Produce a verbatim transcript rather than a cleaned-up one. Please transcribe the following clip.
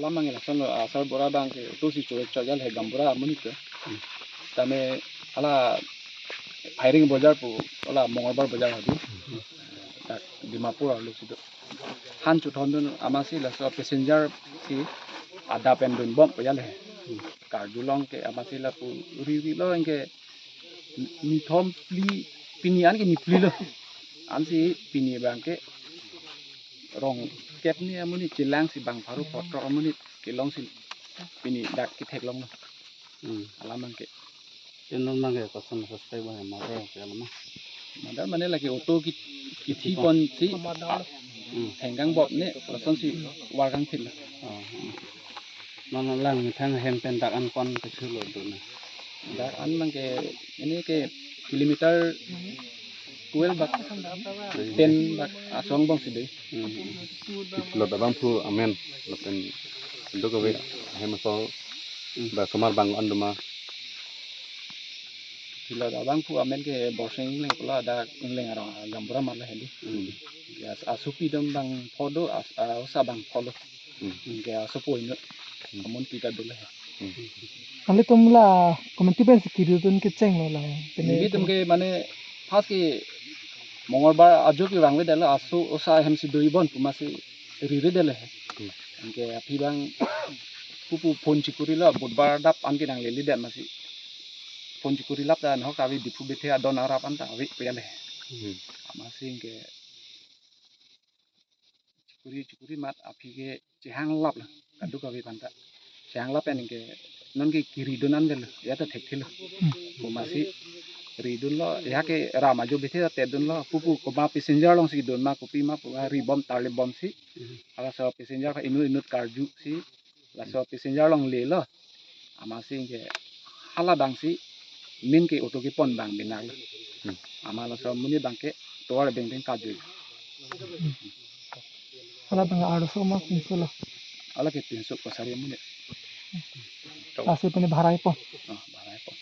Amang lason lo asar bora abang ke auto si choi choi jal he gaonbura amonit ke. Tame hala firing bojar pu, hala Mongolbar bojar hadi. Dak Dimapur arlo si do. Han chethondun amatsi laso passenger si adap pen dunbom pu jal he. Karjulong ke amatsi lapu riri lo anke nithom phli, pini anke niphli lo. Ansi pini abang ke rong kep ni amonit chelang si bang pharo photrok amonit kelong si pini dak ketheklong lo. Hmm. Alam abang ke. Inut abang ke koson suspect abang murder ke alam. Murder mane lake auto ki, kithi pon si, hmm, thengkang bom ne lason si warkang thil. Oh, hmm. Non lang methang hem pen dak an kon kesu lo do na. Dak an abang ke ini ke kilometer twelve bak ten bak aso angbong si do. Hmm. Lot abangphu amen lapen do kave hem so, hmm, ba somar bang an do ma. Lot abangphu amen ke Borsing Engleng pula dak Engleng arong gaonbura amat lo hedi. Hmm. Ya, asopi dam bang pho do, as, a, osa bang pho lo. Hmm. Anke asopo inut. Hmm. Amonit ta do lo he. Hmm. Nanglitum la komantu pensi kiri dun kecheng lo la. Pine nelitum ke mane first ke Mongolbar ajo kevang ve det lo, aso osa hem si do-i bon pu amatsi riri det lo he. Hmm. Anke aphi abang pupu phone chikuri lo, Budbar adap anke nanglele det amatsi. Phone chikuri lap ta nahok ta ave Diphu Bethe adon arap an ta ave pu jal he. Hmm. Amatsi anke chikuri chikuri amat aphi ke chehang lap lo, kadokave aphanta. Chehang lap pen anke non ke kiri dun an det lo, ya ta thekthelo. Hmm. Pu amatsi ridun lo, ya ke ram ajo Bethe ta tet dun lo, pupu komat passenger along si dun ma kopi ma pu ri bom tarlip bom si. Hmm. Halaso passenger inut inut karju si laso passenger along le lo. Amatsi anke hala abang si main ke auto kepon abang binak lo. Hmm. Amat laso amonit abang ke tovar beng beng kaju. Hala abang arloso ma pinso lo. Hala ke pinso pasari amonit. Lasi pine bhara ipon. Ah, bhara ipon.